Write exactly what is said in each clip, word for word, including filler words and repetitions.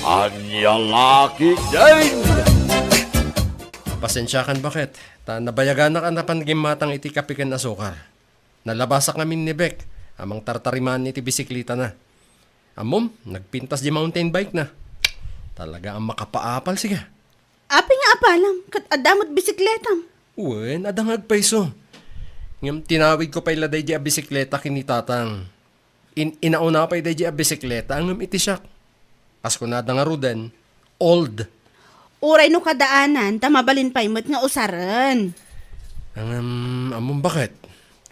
Ania la ketdin? Pasensiakan, baket, ta nabayaganak a napan gimmatang iti kape ken asukar. Nalabasak ngamin ni Bec a mangtartarimaan iti bisiklitana. Ammom, nagpintas di mountain bike na. Talaga a makapaapal, siga. Apay nga apalam, ket adda met bisikletam? Wen, adda nga agpayso. Ngem tinawidko pay la daydi a bisikleta ken ni Tatang. In-, inauna pay daydi a bisikleta ngem iti siak. Kas kunada ngaruden, old. Uray no kadaanan, ta mabalin pay met nga usaren. Ngem, ammom baket?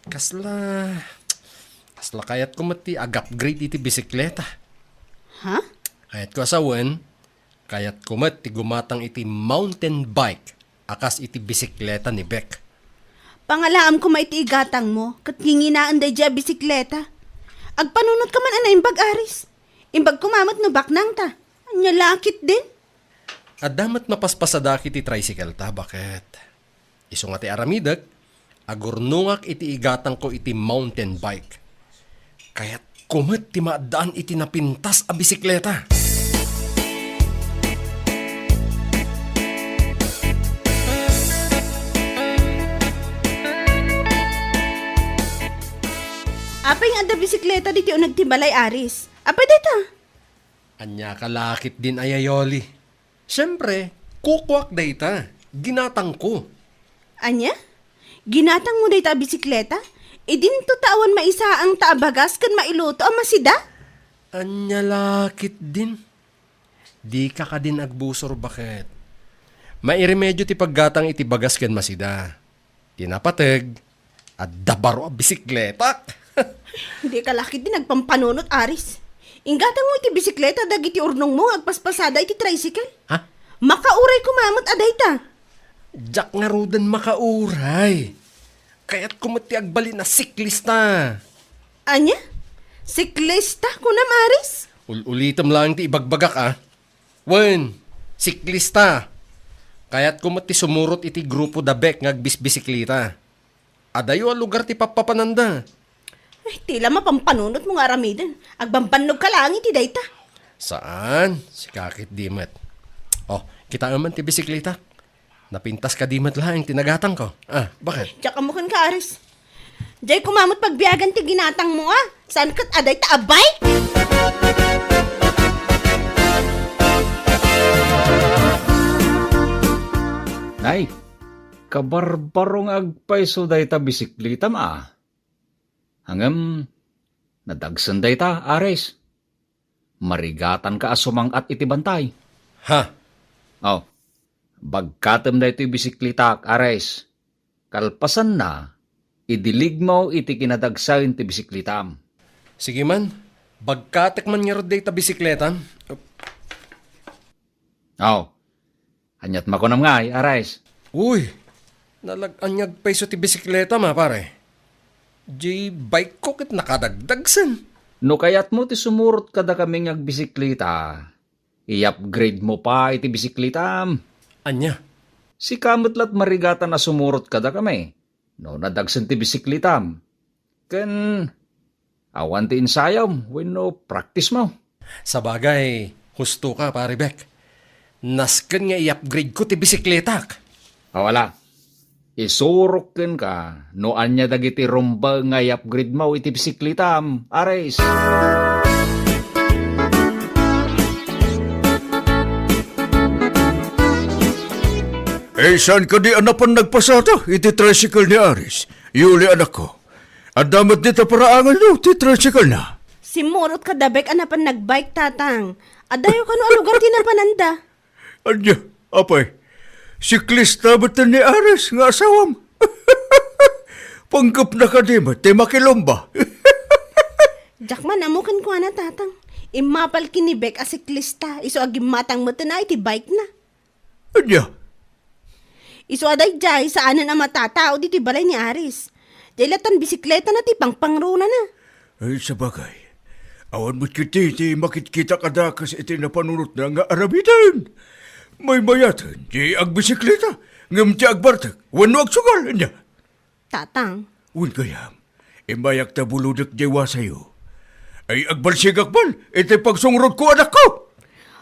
Kasla, kasla kayatko met ti ag-upgrade iti bisikleta. Ha? Kayatko a sawen, kayatko met ti gumatang iti mountain bike a kas iti bisikleta ni Bec. Pangalaam koma iti igatangmo, ket nginginaen daydi a bisikleta. Agpanunot ka man a naimbag, Aris. Imbag koma met no baknang ta. Ania la ketdin? Adda met mapaspasadak iti tricycle ta, baket. Isu nga ti aramidek, agurnongak iti igatangko iti mountain bike. Kayatko met ti maaddaan iti napintas a bisikleta. Apay nga adda bisikleta ditoy uneg ti balay, Aris? Apay dayta? Ania ka la ketdin a yayoli? Siempre, kukuak dayta. Ginatangko. Ania? Ginatangmo dayta a bisikleta? Idinto ta awan maisaang ta a bagas ken mailuto a masida? Ania la ketdin? Dika kadin agbusor, baket. Mairemedio ti paggatang iti bagas ken masida. Ti napateg, adda baro a bisikletak. Dika la ketdin agpampanunot, Aris. Inggatangmo iti bisikleta dagiti urnongmo nga agpaspasada iti tricycle. Ha? Makauray koma met a dayta. Diak ngaruden makauray. Kayatko met ti agbalin a siklista. Ania? Siklista, kunam, Aris? Ul-ulitem laeng ti ibagbagak, a. Wen, siklista. Kayatko met ti sumurot iti grupo da Bec nga agbisbisiklita. Adayo a lugar ti pappapananda. Ay, ti la mapampanunotmo nga aramiden. Agbambannog ka laeng iti dayta. Saan? Sika ketdi met. Oh, kitaem man ti bisiklita. Napintas kadi met laeng ti nagatangko. Ah, baket? Diak ammo kenka, Aris. Diay koma met pagbiagan ti ginatangmo, a? Saan ket a dayta a bike? Nay, kabarbaro nga agpayso dayta bisiklitam, a. Ngem, nadagsen dayta, Aris. Marigatanka a sumang-at iti bantay. Ha? Oh, bagkatem daytoy bisiklitak, Aris. Kalpasanna, idiligmo iti kinadagsen ti bisiklitam. Sige man, bagkatek man ngarud dayta bisikletam. Aw, aniat makunam ngay, Ares? Uy, nalag-anyag pay isu ti bisikletam, pare. Di bike ko ket nakadagdagsen. No kayatmo ti sumurot kadakami nga agbisikleta, i-upgrade mo pay ti bisikletam. Ania? Sika met la't marigatan a sumurot kadakami no nadagsen ti bisikletam. Ken awan ti ensayom wenno practice mo. Sabagay, husto ka, Pare Bek. Nasken nga i-upgrade ko ti bisikletak. Aw, ala. Isurok kenka no ania dagiti rumbeng nga i-upgrade mo iti bisikletam, Ares. Eh, saan kadi a napan nagpasada iti tricycle ni Ares? Yuli, anakko. Adda met dita paraanganyo ti tricycle na. Simmurot ka, Dabek, a napan nagbike, Tatang. Adayo kano a lugar ti napananda? Ania, apay? Siklista met ni Ares nga asawam. Panggepna kadi met ti makilumba. Diak man ammo kenkuana, Tatang. Immapal ken ni Bek a siklista, isu a gimmatang met na iti bike na. Ania? Isu a daydiay, saanen a matatao ditoy balay ni Ares. Diay latan bisikletana ti pangpangrunana. Ay, sabagay. Awan met ketdi ti makitkita a dakes iti napanunotna nga aramiden. Maymayaten, di agbisikleta, ngem ti agbartek, wenno agsugal, ania? Tatang. Wen gayam, immayak ta bulodek diay wasayo. Ay, agbalsigak man iti pagsungrotko, anakko!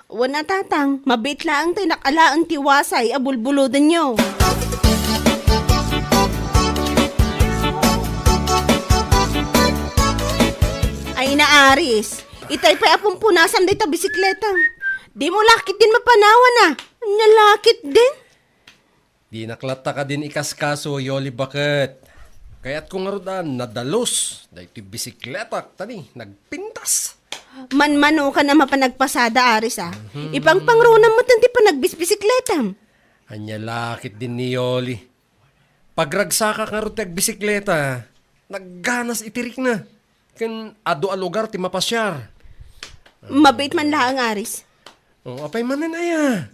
Wen a, Tatang, mabiit laeng ti nakalaen ti wasay a bulbulodenyo. Ay, Ina Aris, itay pay a pumpunasan dayta bisikleta. Dimo lakit din mapanawan a. Ania lakit din? Dinak latta kadin ikaskaso, Yoli, baket. Kayatko ngarud a nadalus daytoy bisikletak, ta ni, nagpintas. Manmanokan a mapan agpasada, Aris, a. Mhm. Ipangpangrunam met ti panagbisbisikletam. Ania lakit din ni Yoli. Pagragsakak ngarud ti agbisikleta, nagganas iti rikna. Ken adu a lugar ti mapasiar. Mabiit man laeng, Aris. Oh, apay manen aya?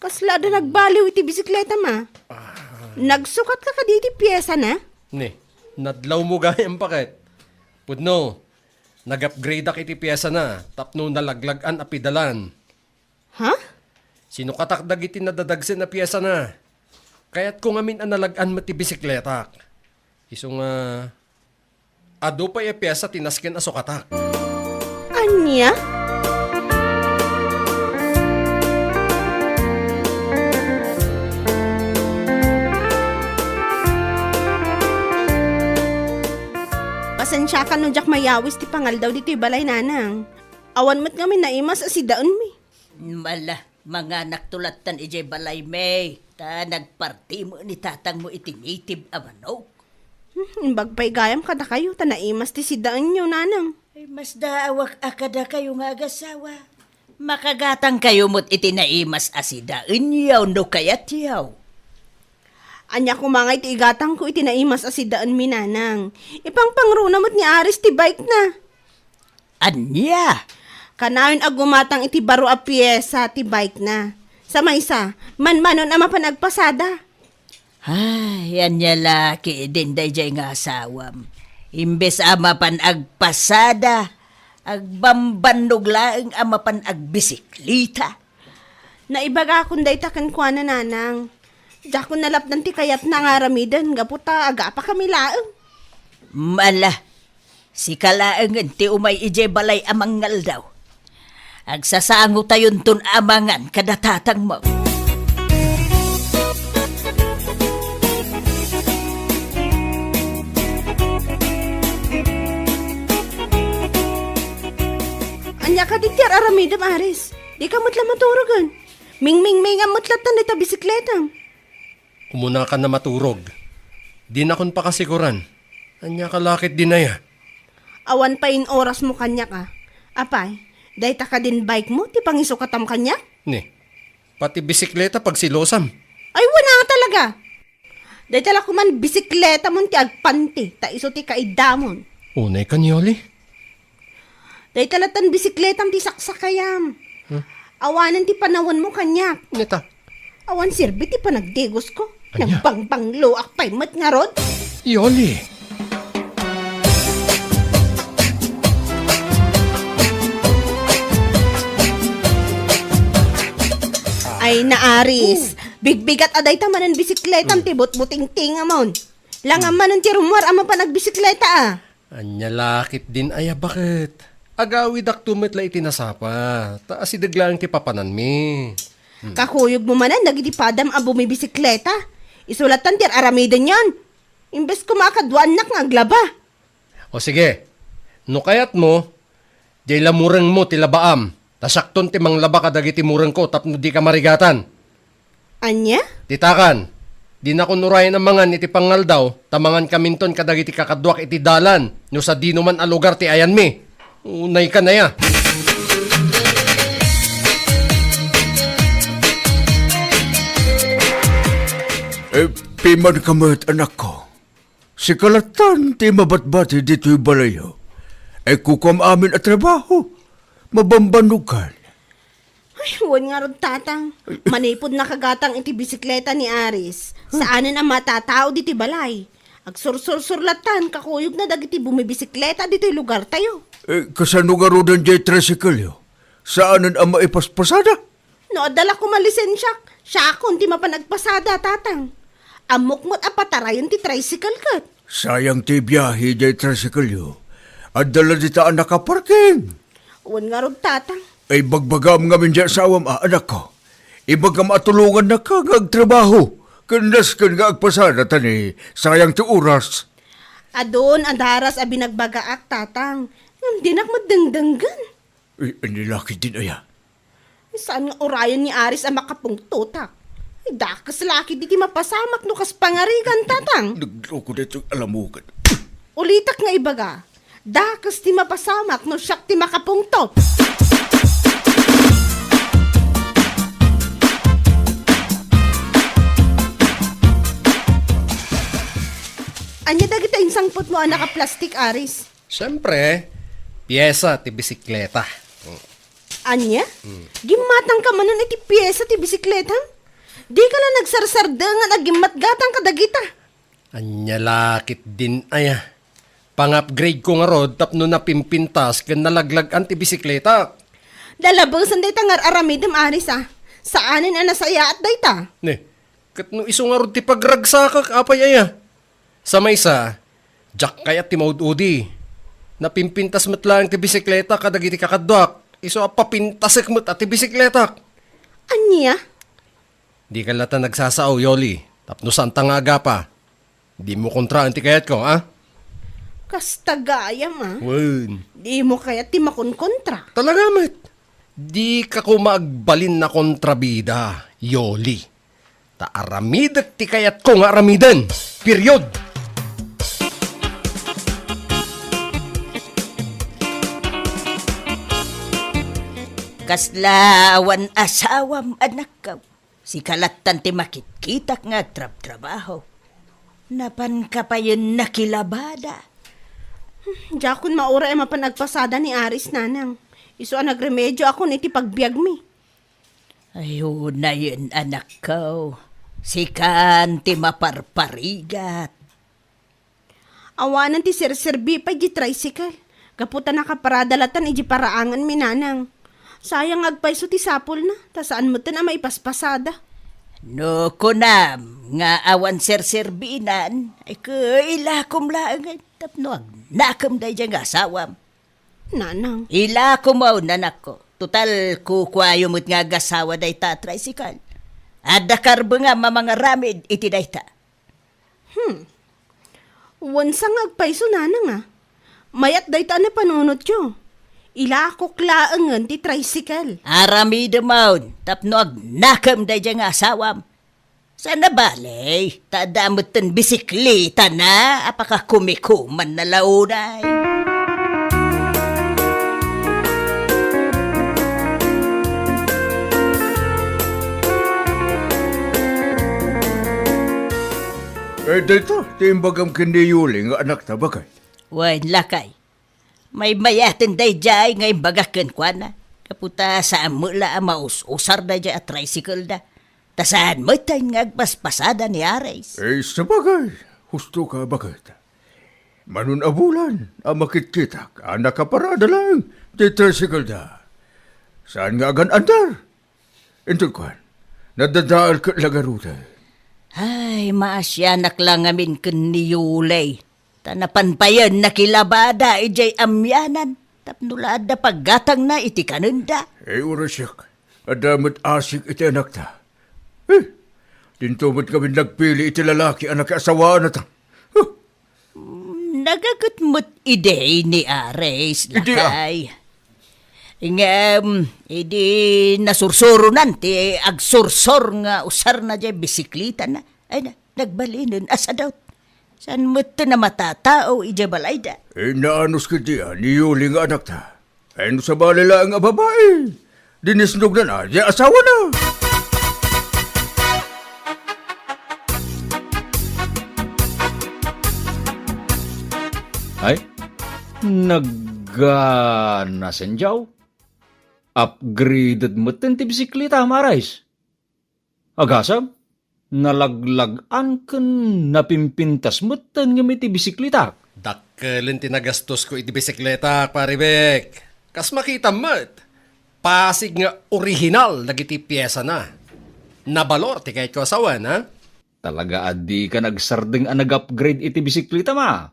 Kasla adda nagbaliw iti bisikletam a. Ah. Nagsukatka kadi iti piesana? Ni, nadlawmo gayam, baket. Pudno, nag-upgradeak iti piesana tapno nalaglag-an a pedalan. Ha? Sinukatak dagiti nadadagsen a piesana. Kayatko ngamin a nalag-an met ti bisikletak. Isu nga, adu pay a piesa ti nasken a sukatak. Ania? Pasensiakan no diak mayawis ti pangaldaw ditoy balay, Nanang. Awan met ngamin naimas a sidaenmi. Mala, manganakto lattan idiay balaymi, ta nagpartimo ni tatangmo iti native a manok. Hmm, imbag pay gayam kadakayo, ta naimas ti sidaenyo, Nanang. Ay, masdaawak a kadakayo nga agasawa. Makagatangkayo met iti naimas a sidaenyo no kayatyo. Ania koma nga iti igatangko iti naimas a sidaenmi, Nanang? Ipangpangruna met ni Aris ti bike na. Ania? Kanayon a gumatang iti baro a piesa ti bike na. Sa maysa, manmanon a mapan agpasada. Ay, ania la ketdin daydiay nga asawam. Imbes a mapan agpasada, agbambannog laeng a mapan agbisikleta. Naibagakon dayta kenkuana, Nanang. Diakon nalapdan ti kayatna nga aramiden gapu ta agapakami laeng. Mala, sika laengen ti umay idiay balay a mangaldaw. Agsasangotayonton a mangan kada tatangmo. Ania kadi ti ar-aramidem, Aris? Dika met la maturogen. Mingmingmingan met latta dayta bisikletam. Umunakan a maturog. Dinakon pakasikuran. Ania ka la ketdin aya? Awan pay in-orasmo kaniak a. Apay, dayta kadin bike mo ti pangisukatam kaniak? Ni, pati bisikleta pagsilosam. Ay, wen a talaga. Dayta la koman bisikletamon ti agpanti, ta isu ti kaidamon. Unay kan, Yoli? Dayta lattan bisikletam ti saksakayam. Hmm? Awanen ti panawenmo kaniak. Neta? Awan serbi ti panagdigosko. Ania? Nagbangbangloak pay met ngarud. Yoli! Ay, Ina Aris, bigbigat a dayta manen bisikletam ti butbutingtingamon. Langan manen ti rummuar a mapan agbisikleta a. Ania la ketdin aya, baket? Agawidakto met la iti nasapa, ta asideg laeng ti papananmi. Hmm. Kakuyogmo manen dagiti padam a bumibisikleta. Isu lattan ti ar-aramidenyon. Imbes koma a kaduaannak nga aglaba. O sige, no kayatmo, diay lamurengmo ti labaam. Ta siakton ti manglaba kadagiti murengko tapno dika marigatan. Ania? Ditakan, dinakon urayen a mangan iti pangaldaw, ta mangankaminton kadagiti kakaduak iti dalan, no sadinoman a lugar ti ayanmi. Unaykan aya. Eh, pimanka met, anakko. Sika lattan ti mabatbati ditoy balayyo. Ay, kukuam amin a trabaho. Mabambanogkan. Ay, wen ngarud, Tatang. Manipud nakagatang iti bisikleta ni Aris, saanen a matatao ditoy balay. Agsursursur lattan, kakuyogna dagiti bumibisikleta ditoy lugartayo. Eh, kasano ngaruden diay tricycle-yo? Saanen a maipaspasada? No adda la koma lisensiak, siakon ti mapan agpasada, Tatang. Ammok met a patarayen ti tricycle ket. Sayang ti biahe diay tricycle-yo. Adda la dita a nakaparking. Wen ngarud, Tatang. Ay, bagbagam ngamin di asawam, a, anakko. Ibagam a tulongannaka nga agtrabaho. Ken nasken nga agpasada ta ni sayang ti oras. Adun a daras a binagbagaak, Tatang. Ngem dinak met dengdenggen. Ay, ania la ketdin aya? Saan nga urayen ni Aris a makapungtotak? Ay, dakes la ketdi ti mapasamak no kas pangarigan, Tatang. Nagloko daytoy alamugan. Ulitak nga ibaga, dakes ti mapasamak no siak ti makapungtot. Ania dagita insangpetmo a nakaplastik, Aris? Siempre, piesa ti bisikleta. Ania? Gimmatangka manen iti piesa ti bisikleta? Dika la nagsarsardeng a gimmatgatang kadagita. Ania la ketdin aya? Pang-upgrade ko ngarud tapno napimpintas ken nalaglag-an ti bisikleta. Dalabesen dayta nga ar-aramidem, Aris, a. Saanen a nasayaat dayta. Ne, ket no isu ngarud ti pagragsakak, apay aya? Sa maysa, diak kayat ti maud-udi. Napimpintas met laeng ti bisikleta kadagiti kakaduak. Isu a papintasek met a ti bisikletak. Ania? Dika latta nagsasao, Yoli, tapno saanta nga agapa. Dimo kontraen ti kayatko, a? Kasta gayam, a. Wen. Dimo kayat ti makonkontra. Talaga met. Dika koma agbalin a kontrabida, Yoli. Ta aramidek ti kayatko nga aramiden. Period. Kasla awan asawam, anakko. Sika lattan ti makitkitak nga agtrabtrabaho. Napanka payen nakilabada. Diakon mauray a mapan agpasada ni Aris, nanang. Isu a nagremedioakon iti pagbiagmi. Ay, unayen, anakko. Sikan ti maparparigat. Awanen ti serserbi pay di tricycle. Gapu ta nakaparada latan iti paraanganmi, nanang. Sayang nga agpayso ti sapulna, ta saan metten a maipaspasada. No kunam nga awan serserbinan, ay, ke, ilakom laengen tapno agnakem daydiay nga asawam. Nanang. Ilakom, anakko. Total, kukuayo met nga agasawa dayta a tricycle. Adda karbengam a mangaramid iti dayta. Hmm. Wen sa nga agpayso, nanang, a. Mayat dayta a napanunotyo. Ilakok laengen ti tricycle. Aramidem tapno agnakem daydiay nga asawam. Saan a bale, ta adda metten bisiklitana a pakakumikumanna la unay. Eh, dayta ti imbagam ken ni Yuli nga anakta, baket? Wen, lakay. Maymayaten daydiay nga imbagak kenkuana. Gapu ta saan met la a maus-usar daydiay a tricycle da. Ta saan metten nga agpaspasada ni Aris. Eh, sabagay, husto ka, baket. Manon a bulan a makitkitak a nakaparada laeng ti tricycle da. Saan nga agan-andar? Inton kuan, nadadael ket la ngaruden. Ay, maasianak la ngamin ken ni Yulay. Ta napan payen nakilabada idiay amianan tapno la adda paggatangna iti kanenda. Eh, uray siak, adda met asik iti anakta. Eh, dinto met ngamin nagpili iti lalaki a nakiasawaanna ta. Huh! Nagaget met idi ni Aris, idi, ah, lakay. Ngem, idi nasursuronan ti agsursor nga usarna diay bisiklitana, ay na, nagbalinen a sadut. Saan met ti namatatao idiay balayda? Eh, naanus ketdi a ni Yuli nga anakta. Ay, no sabali laeng a babai, dinisnognan a diay asawana. Ay, nagganasen diay. Upgraded metten ti bisiklita, Marais. Agasem, nalaglag-an ken napimpintas metten ngem iti bisiklitak. Dakkelen ti nagastosko iti bisikletak, Pari Bek. Kas makitam met, pasig nga orihinal dagiti piesana. Nabalor ti kayatko a sawen, ha? Talaga a dika nagsardeng a nag-upgrade iti bisikletam a.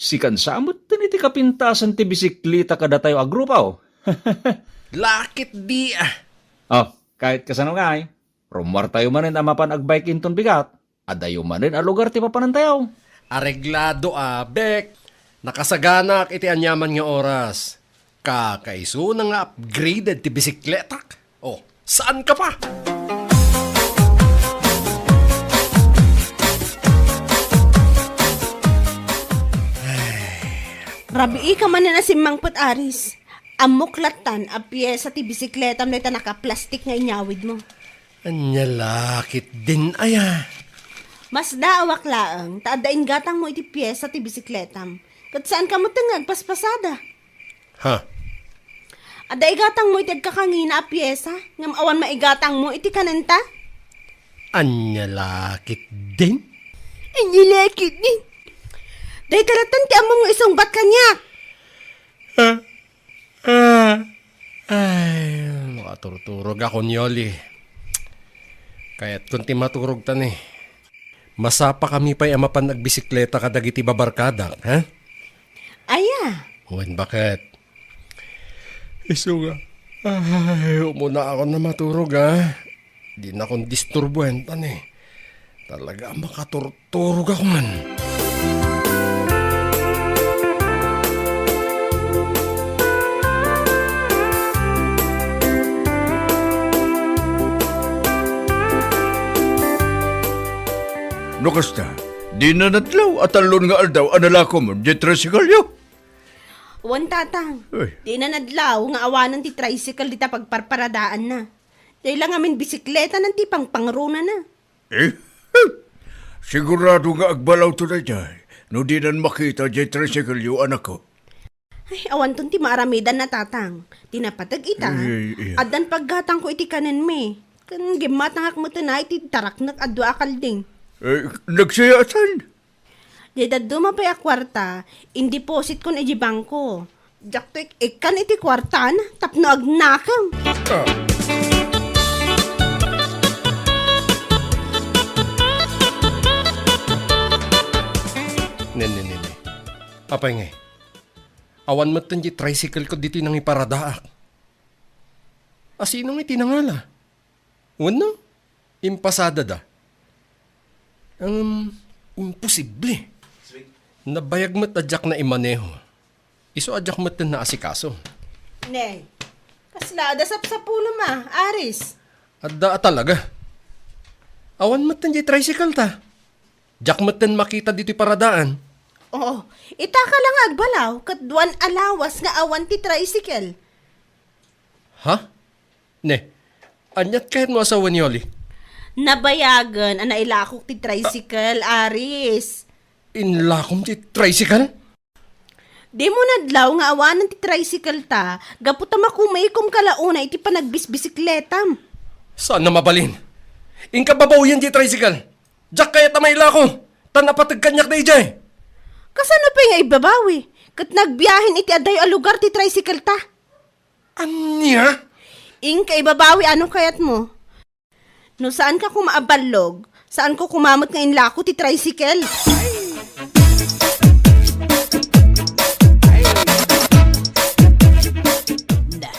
Sikan sa metten iti kapintasan ti bisikleta kadatayo a grupo. Lakit di, ah. Oh, kahit kasano ngay, rummuartayo manen a mapan agbike inton bigat, adayo manen a lugar ti papanantayo. Areglado a, Bek. Nakasaganak iti aniaman nga oras. Kakaisuna nga upgraded ti bisikletak. Oh, saan ka pa? Rabii ka manen a simmangpet, Aris. Ammok lattan a piesa ti bisikletam dayta nakaplastik nga inyawidmo. Ania la ketdin aya? Masdaawak laeng ta adda inggatangmo iti piesa ti bisikletam. Ket saanka met nga agpaspasada. Ha? Adda igatangmo iti agkakangina a piesa, ngem awan maigatangmo iti kanenta? Ania la ketdin? Ania la ketdin? Dayta lattan ti ammom nga isungbat kaniak. Ah, ah, ay, makaturturog ako ni Oli. Kayatkon ti maturog ta ni. Masapakami pay a mapan agbisikleta kadagiti babarkadak, ha? Aya? Wen, baket? Isu nga, ay, umuna ako na maturog, ha? Dinakon disturboen, ta ni. Talaga a makaturturog ako man. No kasta, dina nadlaw a tallon nga aldaw a nalakom diay tricycle-yo? Wen, Tatang. Ay. Dina nadlaw nga awanen ti tricycle dita pagparparadaanna. Diay la ngamin bisikletanan ti pangpangronana. Eh? Sigurado nga agbalawto daydiay no dinan makita diay tricycle-yo, anakko. Ay, awanton ti maaramidanna, Tatang. Ti napateg ita, Ay, ay, ay. Addan paggatangko iti kanenmi. Ken gimmatangak met iti taraknek a dua a kalding. Eh, nagsayaasan? Diay dadduma pay a kuarta, indepositkon idiay bangko. Diakto ik-ikkan iti kuartana tapno agnakem. Ah. Ne, ne, ne, ne. Apay ngay? Awan metten diay tricycle-ko ditoy nangiparadaak. A sino ngay ti nangala? Wenno, impasadada? Ngem, imposible. Nabayag met a diak naimaneho. Isu a diak metten naasikaso. Ne, kasla adda sapsapulem a, Aris? Adda a talaga. Awan metten diay tricycle ta. Diak metten makita ditoy paradaan. Oo, itaka la nga agbalaw, ket duan a lawas nga awan ti tricycle. Ha? Ne, aniat kayatmo a sawen ni Oli? Nabayagen a nailakok ti tricycle, Aris. Inlakom ti tricycle? Dimo nadlaw nga awanen ti tricycle ta, gapu ta makumikom ka la unay iti panagbisbisikletam. Saan a mabalin? Inka babawian ti tricycle. Diak kayat a mailako, ta napateg kaniak daydiay. Kasano pay nga ibabawi? Ket nagbiahen iti adayo a lugar ti tricycle ta. Ania? Inka ibabawi no kayatmo. No saanka koma a ballog, saanko koma met nga inlako ti tricycle. Na,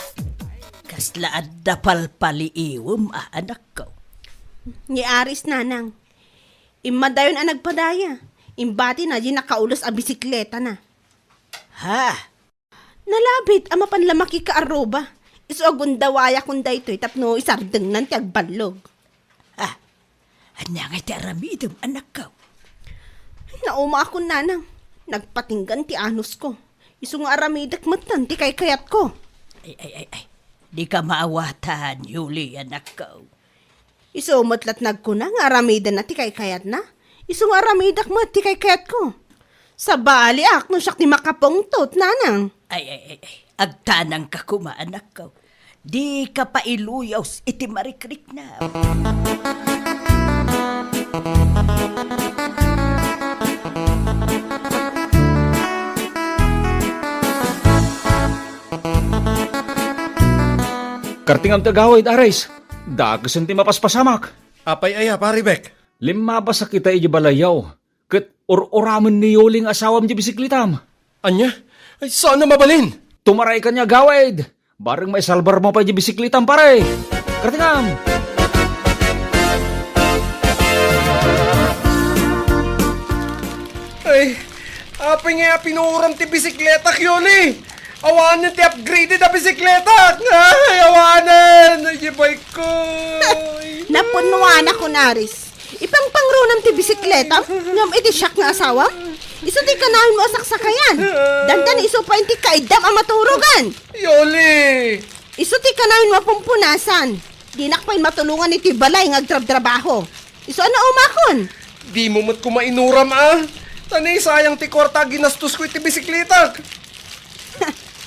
kasla adda palpaliiwem a, anakko? Ni Aris, nanang. Immadayon a nagpadaya. Imbatina diay nakaules a bisikletana. Ha? Nalabit a mapan la makikaarruba. Isu a gundawayakon daytoy tapno isardengnan ti agballog. Ah, ania ngay ti aramidem, anakko? Naumaakon, nanang. Nagpatinggan ti anusko. Isu nga aramidek metten ti kaykayatko. Ay, ay, ay, ay. Dika maawatan, Yuli, anakko. Isu met la't nagkuna nga aramidenna ti kaykayatna. Isu nga aramidak met ti kaykayatko. Sabaliak no siak ti makapungtot, nanang. Ay, ay, ay, ay. Agtanangka koma, anakko. Dika pailuyos iti marikrikna. Kartingam ti agawid, Aris. Dakesen ti mapaspasamak. Apay aya, Pari Bek? Limmabasak ita idiay balayyo, ket ur-uramen ni Yuli nga asawam diay bisikletam. Ania? Ay, saan a mabalin? Tumaray kaniak, agawid! Bareng maisalbarmo pay di bisikletam, pare. Karatingam. Ay, apay nga pinuoram ti bisikletak, Yoli? Awanen ti upgraded a bisikletak. Ay, awanen. Ay, di bike ko. Napunnuanakon, Aris. Ipangpangrunam ti bisikletam, ngem iti siak nga asawam? Isu ti kanayon mo a saksakayan. Dantan isu pay ti kaiddam a maturogan. Yoli! Isu ti kanayon mo a pumpunasan. Dinak pay matulongan iti balay nga agtrabtrabaho. Isu a naumakon. Dimo met koma inuram, a? Ta naisayang ti kuarta a ginastosko iti bisikletak.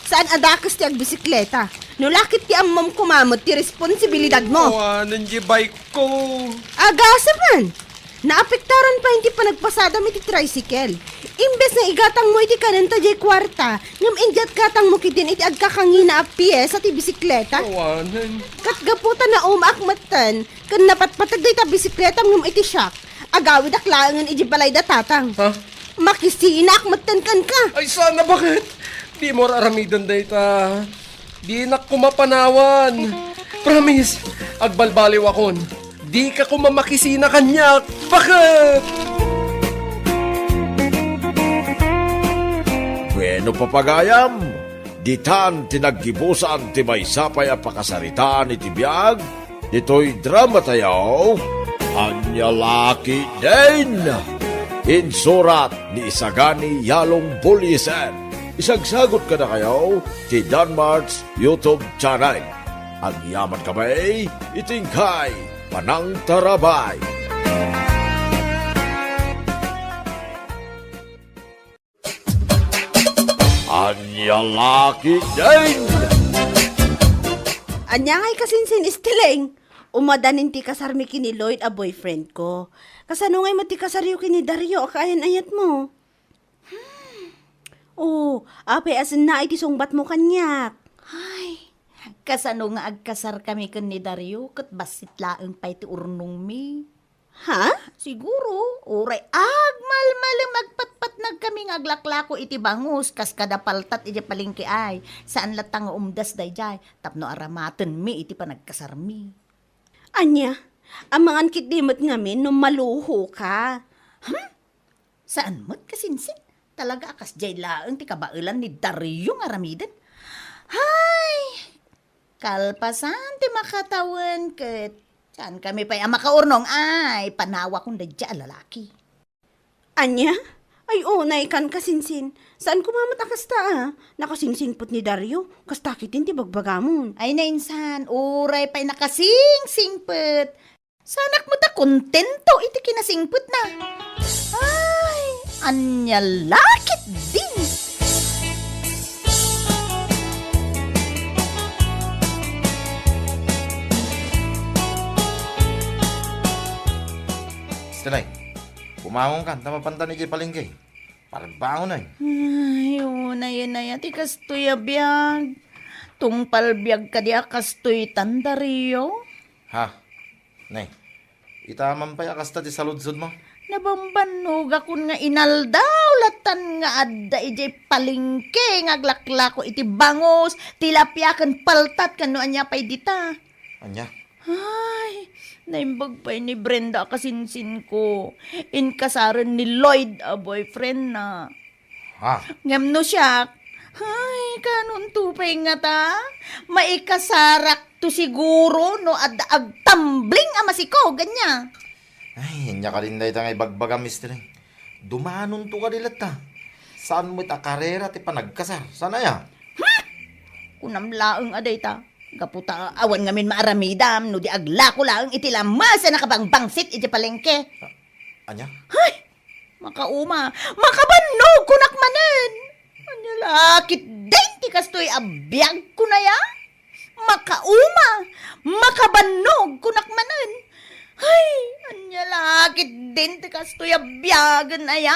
Saan a dakes ti agbisikleta? No la ket ti ammom koma met ti responsibilidadmo. Awanen di bike ko. Agasem man! Naapektaran pay ti panagpasadam iti tricycle. Imbes nga igatangmo iti kanenta diay kuarta, ngem idiat gatangmo ketdin iti agkakangina a piesa ti bisikleta. Awanen. Ket gapu ta naumaak metten, ken napatpateg dayta bisikletam ngem iti siak, agawidak laengen idiay balay da tatang. Ha? Makisinaak metten kenka. Ay, sana, baket? Dimo ar-aramiden dayta. Dinak koma panawan. Promise, agbalbaliwakon. Dika koma makisina kaniak. Baket? Bueno, papagayam, ditan ti naggibusan ti maysa pay a pakasaritaan iti biag ditoy drama tayo, Ania La Ketdin. Insurat ni Isagani Yalong Buliesen. Isagsagut kadakayo ti Danmart's YouTube channel. Agyaman kami iti inkay panangtarabay. Ania La Ketdin! Ania ngay kasinsin, Esteling? Umadanin ti kasarmi ken ni Lloyd a boyfriend ko. Kasano ngay met ti kasaryo ken ni Dario a kaayan-ayatmo? Hmm. Oh, apay a sennaay ti sungbatmo kaniak? Ay, kasano nga agkasarkami ken ni Dario ket bassit laeng pay ti urnongmi? Ha? Siguro, uray agmalmalem agpatpatnagkami nga aglaklako iti bangus kas kada paltat idiay palengke ay. Saan latta nga umdas daydiay tapno aramatenmi iti panagkasarmi. Ania? Amangan ketdi met ngamin no maluhoka. Hmm? Saan met kasinsin? Talaga a kasdiay laeng ti kabaelan ni Dario nga aramiden. Hay! Kalpasan ti makatawen ket saankami pay a makaurnong. Ay, panawakon daydiay a lalaki. Ania? Ay, unaykan kasinsin. Saan koma met a kasta, a? Nakasingsingpet ni Dario. Kasta ketdin ti bagbagamon. Ay, nainsan. Uray pay nakasingsingpet. Saanak met a kontento iti kinasingpetna. Ay, ania la ketdin? Esteling, bumangonkan ta mapantan idiay palengke. Parbangonen. Ay, unayen aya ti kastoy a biag. Tungpal biag kadi a kastoy tan, Dario? Ha? Ne, ita man pay a kasta ti saludsodmo? Nabambannogakon nga inaldaw lattan nga adda idiay palengke nga aglaklako iti bangus, tilapia ken paltat ken no ania pay dita. Ania? Ay, naimbag pay ni Brenda a kasinsinko. Inkasaren ni Lloyd a boyfriendna. Ha? Ngem no siak, ay, kanonto pay ngata? Maikasarakto siguro no adda agtambling a masikog, ania? Ay, ania kadin dayta nga ibagbagam, Mister? Dumanonto kadi latta. Saan met a karera ti panagkasar? Saan aya? Hmm? Kunam laeng a dayta. Gapu ta awan ngamin maaramidam no di aglako laeng iti lames a nakabangbangsit iti palengke. A-, ania? Hay! Makauma, makabannog kunak manen! Ania la ketdin ti kastoy a biag kunaya? Makauma, makabannog kunak manen! Hay! Ania la ketdin ti kastoy a biagen aya?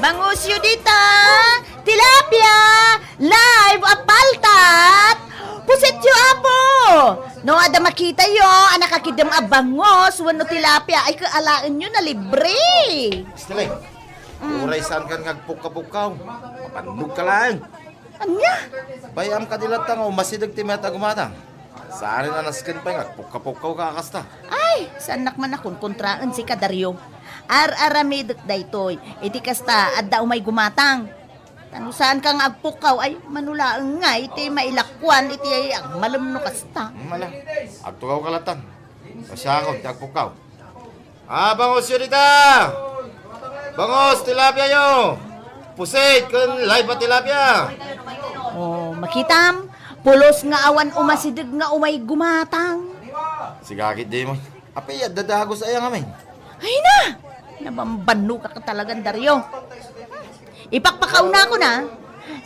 Bangusyo dita! Tilapia! Live a paltat! Pusityo, apo! No adda makitayo a nakakiddem a bangos wenno tilapia, ay, kaalaenyo na libre. Esteleng, uray saankan nga agpukka-pukkaw. Mapannogka laeng. Ania? Bay-am kadi latta nga umasideg ti mayat a gumatang. Saanen a nasken pay nga agpukka-pukkaw ka a kasta. Ay, saannak man a konkontraen sika, Dario. Ar-aramidek daytoy. Iti kasta, adda umay gumatang. Ta no saanka nga agpukkaw, ay, mano laeng nga iti mailakuan iti agmalem no kasta. Hmm, ala. Agtugawka lattan. Siakon ti agpukkaw. Ah, bangosyo dita! Bangos, tilapiayo! Pusit ken live a tilapia! Oh, makitam, pulos nga awan umasideg nga umay gumatang. Sigakit di mo. Apay, adda dagos aya ngamin. Ay na! Nabambannogak talagan, Dario. Ipakpakawnakon, a.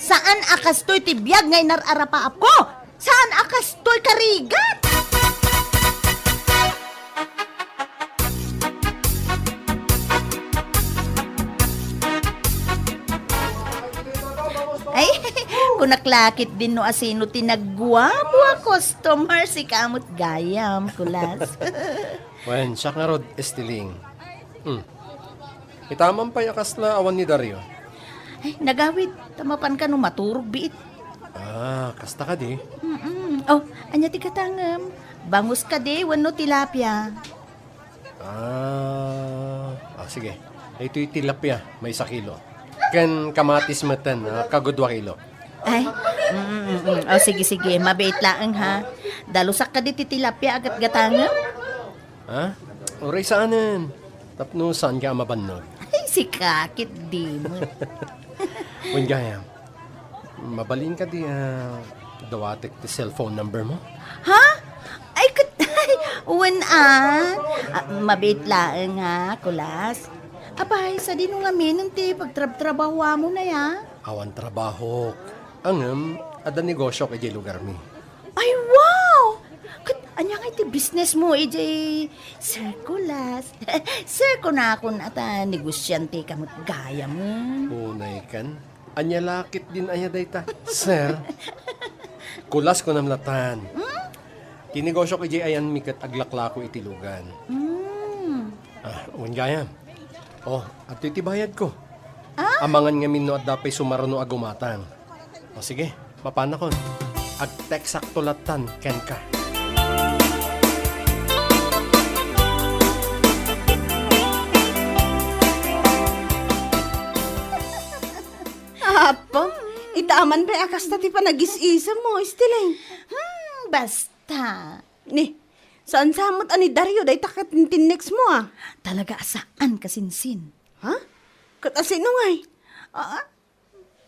Saan a kastoy ti biag nga inar-arapaapko? Saan a kastoy karigat? Ay, kunak lakit din no asino ti nagguapo a customer, sika met gayam, Kulas. Wen, siak ngarud, Estiling. Hmm. Itaman pay a kasla awan ni Dario. Ay, nagawid, ta mapanka no maturog biit. Ah, kasta kadi? Mm-mm. Oh, ania ti gatangem? Bangos kadi wenno tilapia? Ah, ah, sige. Itoy tilapia, maysa kilo. Ken kamatis metten, ah, kagudua kilo. Ay, mm, mm, mm. Oh, sige, sige. Mabiit laeng, ha. Dalusak kadi ti tilapia a gatgatangem? Ha? Uray saanen. Tapno saanka a mabannog. Ay, sika, kit di mo. Wen gayam, mabalin kadi a dawatek ti cellphone number mo? Ha? Ay, ket, ay, wen a. Ah, mabiit laeng, ha, Kulas. Apay, sadino ngamin ti pagtrabtrabahoamon aya? Awan trabahok. Ngem, adda negosiok idiay lugarmi. Ay, wow! Ket ania ngay ti business mo idiay Sir Kulas? Sir, kunakon a ta negosiante ka met gayam. Unay kan? Ania la ketdin aya dayta, Sir? Kulas kunam latan. Hmm? Ti negosiok idiay ayanmi ket aglaklako iti lugan. Hmm. Ah, wen gayam. Oh, adtoy ti bayadko. Ah? Amangan ngamin no adda pay sumaruno a gumatang. O sige, mapanakon. Agteksakto lattan kenka. Apo, itaman pay a kasta ti panagis-isem mo, Estiling. Hmm, basta. Ni, saan sa met a ni Dario dayta ket ti next mo, a? Talaga a saan ka, Sinsin. Ha? Ket asino ngay? Ah,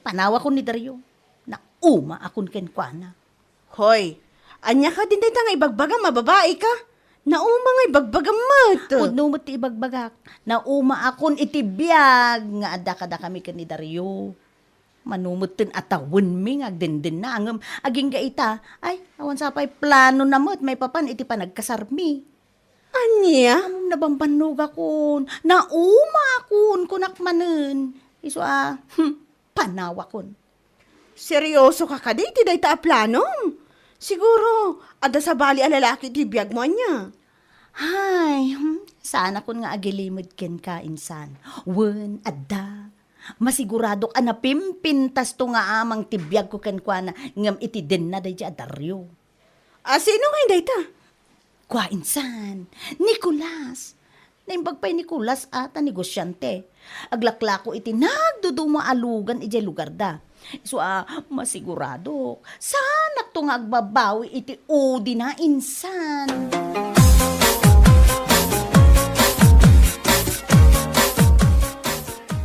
panawakon ni Dario. Naumaakon kenkuana. Hoy, ania kadin dayta nga ibagbagam a babai ka? Nauma nga ibagbagam met. Pudno met ti ibagbagak. Naumaakon iti biag nga adda kadakami ken ni Dario. Mano metten a tawenmi nga agdendenna, ngem agingga ita, ay, awan sa pay planona met maipapan iti panagkasarmi. Ania? Ammom, nabambannogakon, naumaakon, kunak manen. Isu a, hmm, panawakon. Serioso ka kadi iti dayta a planom? Siguro, adda sabali a lalaki iti biagmo, ania? Hay, hmm, saanakon nga agilimed kenka, insan. Wen, adda. Masiguradok a napimpintasto nga amang ti biagko kenkuana, ngem iti denna daydi a Dario. A, sino ngay dayta? Kua insan, Nicolas. Naimbag pay Nicolas a ta negosiante. Aglaklako iti nagdudumo a lugan idiay lugarda. Isu a, masiguradok, saanakto nga agbabawi iti udina, insan.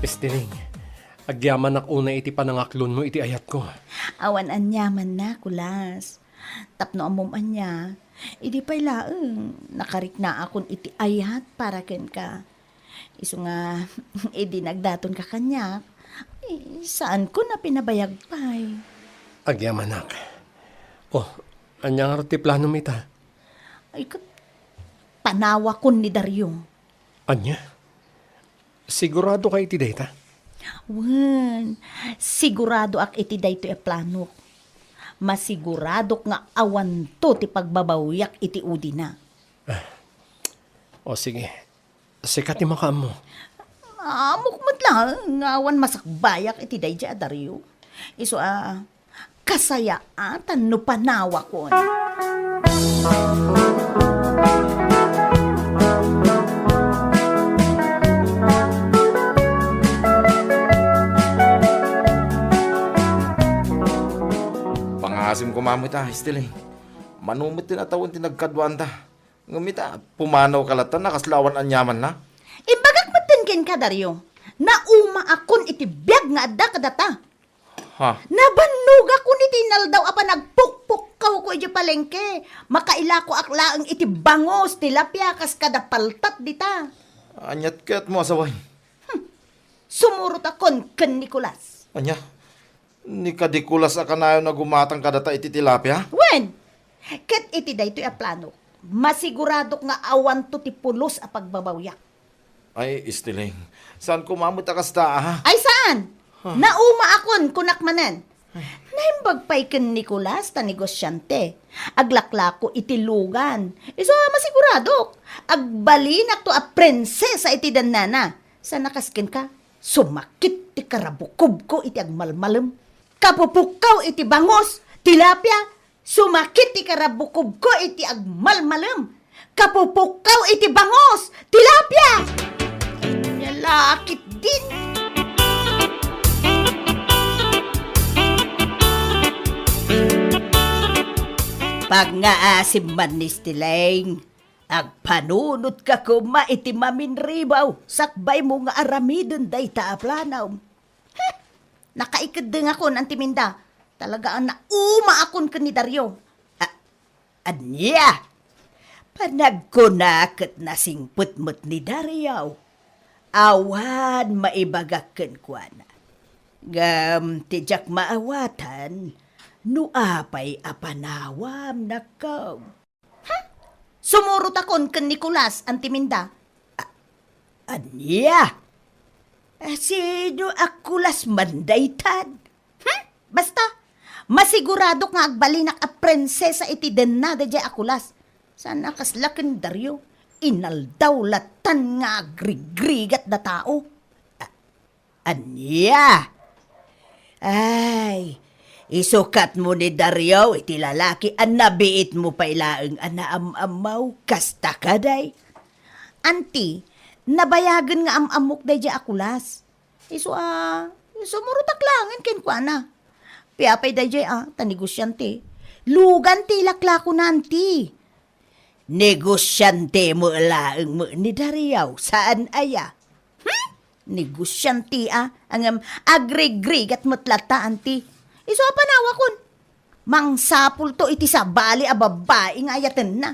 Estiling, agyamanak unay iti panangaklonmo iti ayatko. Awan aniamanna, Kulas. Tapno ammom ania, idi pay laeng, nakariknaakon iti ayat para kenka. Isu nga, idi nagdatonka kaniak, eh, saanko a pinabayag pay. Agyamanak. Oh, ania ngarud ti planom ita? Ay, ket, panawakon ni Dario. Ania? Sigurado ka iti dayta? Wen, siguradoak iti daytoy a planok. masiguradok nga awanto ti pagbabawiak iti udina. O, sige. Sika ti makaammo. Ammok met la nga awan masakbayak iti daydiay a Dario. Isu a, kasayaatan no panawakon. Pangaasim koma met a, Estiling. Mano met ti natawen ti nagkaduanta. Ngem ita, pumanawka latta, a kasla awan aniamanna. Imbagak metten kenka, Dario. Naumaakon iti biag nga adda kadata. Ha? Nabannogakon iti inaldaw a panagpukpukkawko idiay palengke. Makailakoak laeng iti bangus, tilapia, kas kada paltat dita. Aniat ket mo, asawen? Hmm. Sumurotakon ken Nicolas. Ania? Ni ka Nicolas a kanayon a gumatang kadata iti tilapia? Wen! Ket iti daytoy a plano, masiguradok nga awanto ti pulos a pagbabawiak. Ay, Estiling. Saan koma met a kasta, a? Ay, saan? Huh. Naumaakon, kunak manen. Naimbag pay ken Nicolas ta negosiante. Aglaklako iti lugan. Isu a masiguradok. Agbalinakto a prinsesa iti dennana. Saan a kas kenka? Sumakit ti karabukobko iti agmalmalem. Kapupukkaw iti bangus, tilapia, sumakit ti karabukobko iti agmalmalem. Kapupukkaw iti bangus, tilapia! Ania la ketdin? Pangngaasim man, Estiling. Agpanunotka koma iti maminribaw sakbaymo nga aramiden dayta a planom. Heh! Nakaikeddengakon, Anti Minda. Talaga a naumaakon ken ni Dario. A-, ania? Panagkuna ket nasingpet met ni Dario. Awan maibagak kenkuana. Ngem ti diak maawatan, no apay a panawam, nakkaw. Ha? Sumurotakon ken Nicolas, Anti Minda. A-, ania? A, sino a Colas man daytan? Hmm? Basta, masiguradok nga agbalinak a prinsesa iti denna daydiay a Colas. Saan a kasla ken Dario, inaldaw latan nga agrigrigat da tao. A-, Ania? Ay, isukatmo ni Dario iti lalaki a nabiitmo pay laeng a naam-ammaw, kasta kadi? Anti, nabayagen nga am-ammok daydiay a Colas. Isu a, sumurotak laengen kenkuana. Apay daydiay a, ta negosiante. Lugan ti ilaklakona, anti. Negosiante met laeng met ni Dario, saan aya? Hmm? Negosiante a, ngem agrigrigat met latta, anti. Isu a panawakon. Mangsapulto iti sabali a babbai nga ayatenna.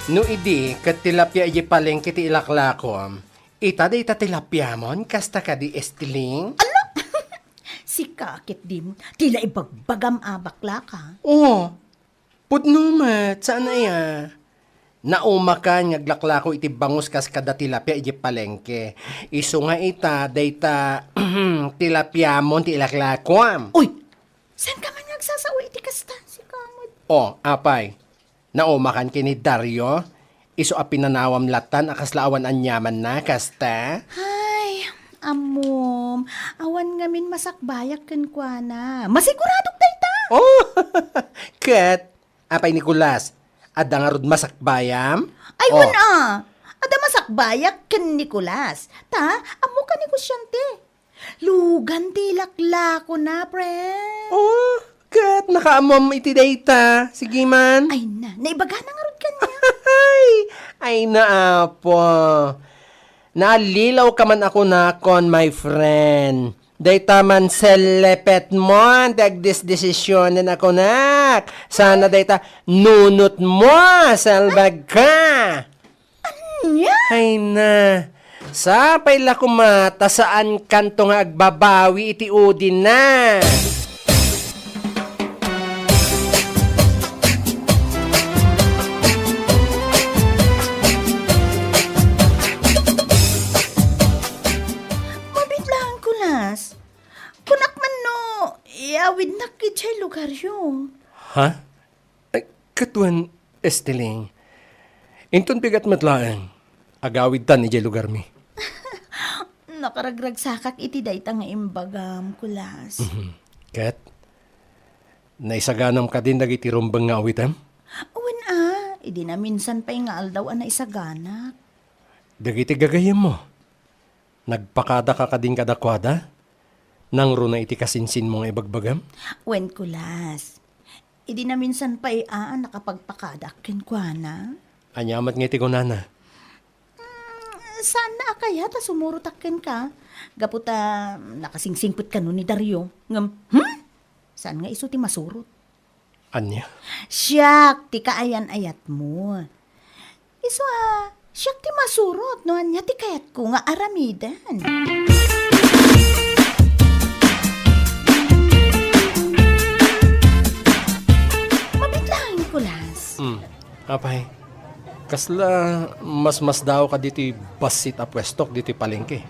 No idi, ket tilapia idiay palengke ti ilaklakom, ita dayta tilapiamon, kasta kadi, Estiling? Ala! Sika ketdin, ti la ibagbagam a baklaka. Oh, pudno met, saan aya? Naumakan nga aglaklako iti bangus kas kada tilapia idiay palengke. Isu nga ita, dayta tilapiamon ti ilaklakom. Uy! Saanka man nga agsasao iti kasta, sika met? Oh, apay. Naumakan ken ni Dario, isu a pinanawam latan a kasla awan aniamanna, kasta? Ay, ammom, awan ngamin masakbayak kenkuana. Masiguradok dayta! Oh! Ket, apay Nicolas, adda ngarud masakbayam? Ay, oh. Wen a, adda masakbayak ken Nicolas. Ta, ammoka negosiante. Lugan ti ilaklakona, friend. Oh, ket nakaammom iti dayta. Sige man. Ay na, naibagana ngarud kaniak. Ay, ay na, Apo. Naallilawka man a kunakon, my friend. Dayta man sellepetmon ti agdesdesisionen a kunak. Sana dayta nunotmo, salbagka. Ania? Ay na. Sapay la koma ta saankanto nga agbabawi iti udina. Ha? Ay, ket wen, Esteling. Inton bigat met laeng, agawidtan idiay lugarmi. Nakaragragsakak iti dayta nga imbagam, Kulas. Mhm. Ket, naisaganam kadin dagiti rumbeng nga awitem? Wen a, idi naminsan pay nga aldaw a naisaganak. Dagiti gagayyemmo, nagpakadaka kadin kadakuada? Nangruna iti kasinsinmo nga ibagbagam? Wen, Kulas. Idi naminsan pay a nakapagpakadak kenkuana. Ania met nga iti kunana? Mm, saanna a kayat a sumurotak kenka? Gapu ta nakasingsingpet kano ni Dario. Ngem, hmm? Saan nga isu ti masurot? Ania? Siak ti kaayan-ayatmo. Isu a, siak ti masurot no ania ti kayatko nga aramiden. Mabitlaeng, Kulas. Hmm. Apay, kasla masmasdaawka ditoy bassit a puestok ditoy palengke?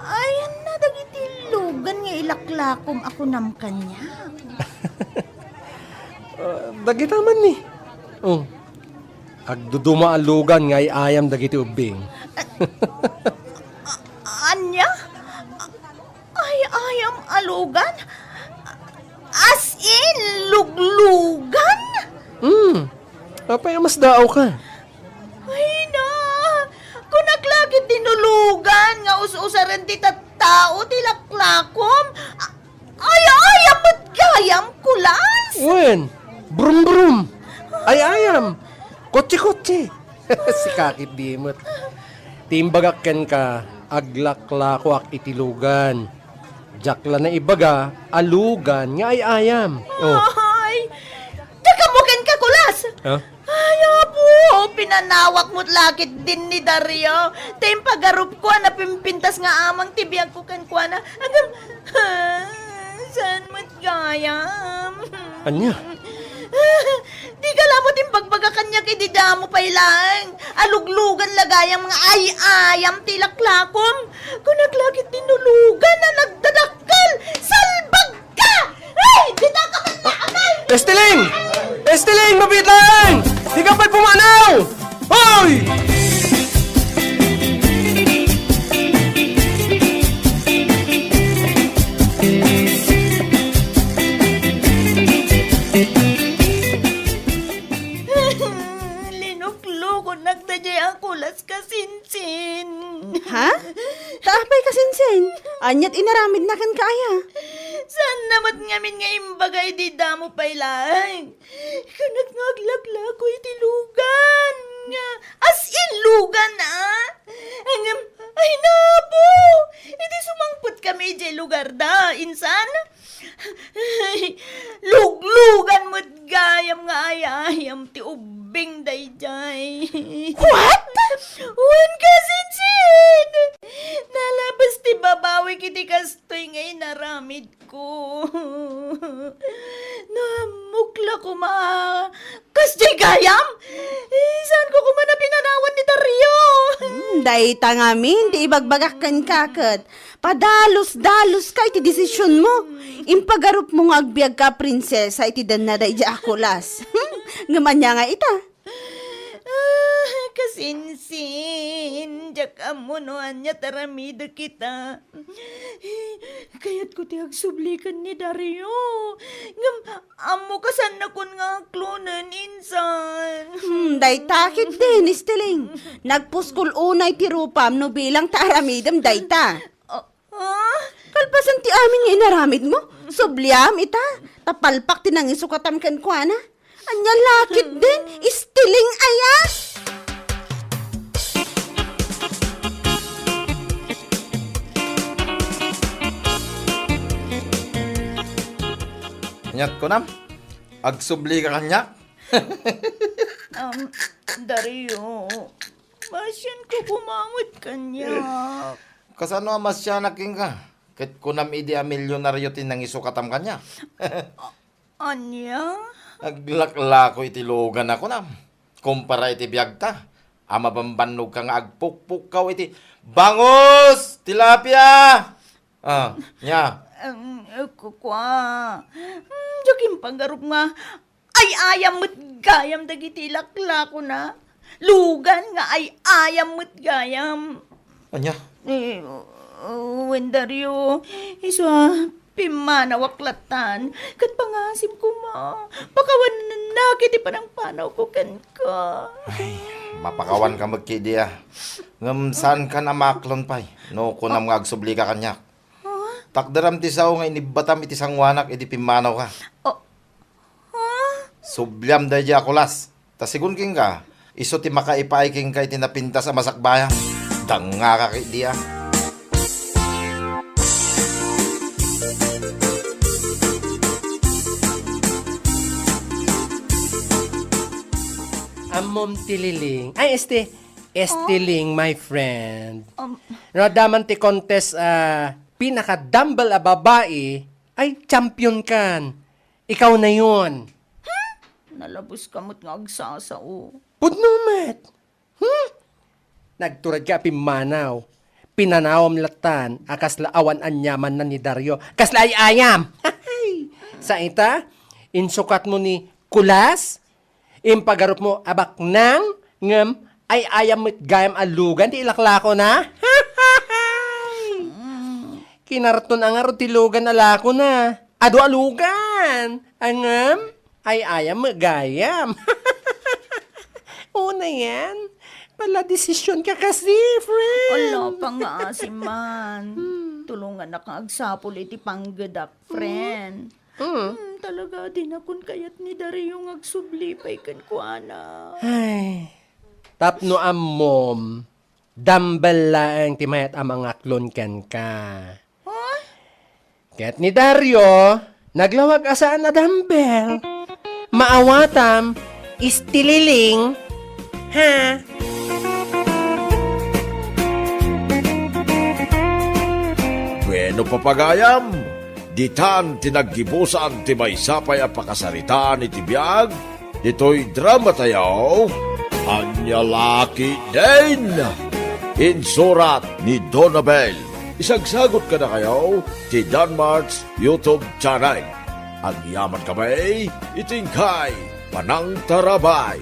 Ayanna dagiti lugan nga ilaklakom a kunam kaniak. Ah, dagita man ni. Oh. Agduduma a lugan nga ay-ayam dagiti ubbing. A-, ania? Ay-ayam a lugan? As in, luglugan? Hmm. Apay a masdaawka? Ay na! Kunak la ket ti no lugan nga us-usaren ti tattao ti laklakom. A-, ay-ayam met gayam, Kulas! Wen, brum-brum. Ay-ayam. Kotse-kotse. Sika ketdi met. Ti imbagak kenka, aglaklakoak iti lugan. Diak la naibaga a lugan nga ay-ayam. Oh. Ay! Dakamu kenka, Kulas! Ha? Ay, Apo! Pinanawak met la ketdin ni Dario. Ta impagarupko a napimpintas nga amang ti biagko kenkuana. Agam, saan met gayam? Ania? Dika la met imbagbaga kaniak idi damo pay laeng a luglugan la gayam nga ay-ayam ti laklakom. Kunak la ketdi no lugan a nagdadakkel. Salbagka! Ay, dita ka man naamay! Esteling! Esteling, mabitlaeng! Dika pay pumanaw! Hoy! Linuklokonak daydiay a Kulas, kasinsin. Ha? Ta apay, kasinsin? Ania ti inaramidna kenka aya? Saanna met ngamin nga imbaga idi damo pay laeng. Kunak nga aglaklako iti lugan nga as in lugan, a. Ngem, ay, napo! Idi sumangpetkami idiay lugarda, insan, ay, luglugan met gayam nga ay-ayam ti ubbing daydiay. What? Wen, kasinsin! Nalabes ti babawik iti kastoy nga inaramid ko. Naammok la koma. Kasdiay gayam? Eh, saanko koma a pinanawan ni Dario? Hmm, dayta ngamin ti ibagbagak kenka ket padalus-daluska iti desisionmo. Impagarupmo nga agbiagka a prinsesa iti danna daydiay a Kulas. Ngem ania nga ita? Ah, kasinsin, diak ammo no ania ti aramidek ita. Kayatko ti agsubli ken ni Dario. Ngem ammoka saannakon nga aklonen, insan. Hmm, dayta ketdin, Esteling. Nagpuskol unay ti rupam no bilang ta aramidem dayta. Ah, ah? Kalpasan ti amin nga inaramidmo, subliam ita, ta palpak ti nangisukatam kenkuana. Ania la ketdin, Esteling aya? Aniat kunam? Agsubli ka kaniak? Um, Dario, masianko koma met kaniak. Kasano a masianak kenka? Ket kunam idi a milionario ti nangisukatam kaniak? Ania? Aglaklako iti lugan a kunam. Kumpara iti biagta, a mabambannogka nga agpukpukkaw iti bangus, tilapia! Ah, nia? Em, kua. Hmm, diak impagarup nga Ay-ayam met gayam dagiti laklakona. Lugan nga ay-ayam met gayam. Ania? Eh, uh, wen Dario, isu a pimmanawak lattan, ket pangasim koma, pakawanennak iti panangpanawko kenka. Ay, mapakawanka met ketdi a. Ngem saankan a maaklon pay no kunam nga agsublika kaniak. Huh? Takderam ti sao nga inibbatam iti sangoanak idi pimmanawka. Oh. Huh? Subliam daydi a kulas. Ta sigun kenka, isu ti makaipaay kenka iti napintas a masakbayam. Dangngaka ketdi a. Ammom ti Liling. Ay, este, este Oh. Ling, my friend. Um. No adda man ti contest, ah, pinaka-dumbbell a babae, ay champion kan. Ikaw na yun. Huh? Nalabos ka met nga agsasao. Pudno met. Hmm? Nagtured ka a pimmanaw. Pinanawam lattan a kasla awan aniamanna ni Dario. Kasla ay-ayam. Sa ita, insukatmo ni kulas, impagarupmo a baknang, ngem ay-ayam met gayam a lugan ti ilaklakona. Kinarton a ngarud ti lugan a lakona. Adu a lugan. Ngem ay-ayam met gayam. Una yan. Pala desisyon ka kasi, friend. Ala, pangasim man. Hmm. Tulongannak nga agsapul iti panggedak, friend. Hmm. Hmm, talaga, dinakon kayat ni Dario nga agsubli pay kenkuana. Ay, tapno ammom, dumbbell laeng ti mayat a mangaklon kenka. Huh? Ket ni Dario, naglawag a saan a dumbbell. Maawatam, este Liling. Ha? Bueno, papagayam, ditan ti naggibusan ti maysa pay a pakasaritaan iti biag ditoy drama tayo, Ania La Ketdin. Insurat ni Donabel. Isagsagot kadakayo ti Danmart's YouTube channel. Agyaman kami iti inkay panangtarabay.